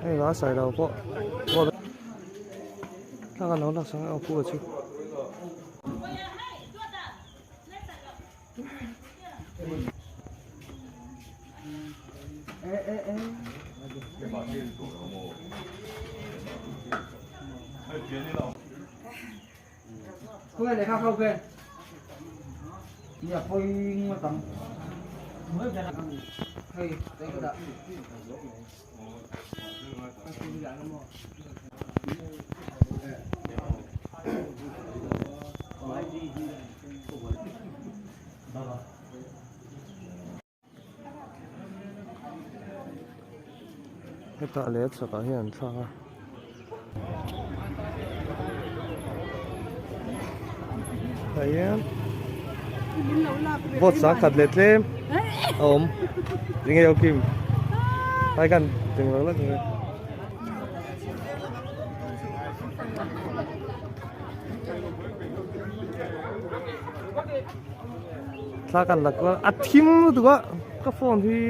Hei la sailo pawh thlalak an lo laksak a pu chu. Hetah leh chhakah hian an thlak a. Tah hian vote 10 leh tlem a awm enge aw kim ai khan eng lo lak nge. Thla kan la kual a thim lutuk a ka phone hi.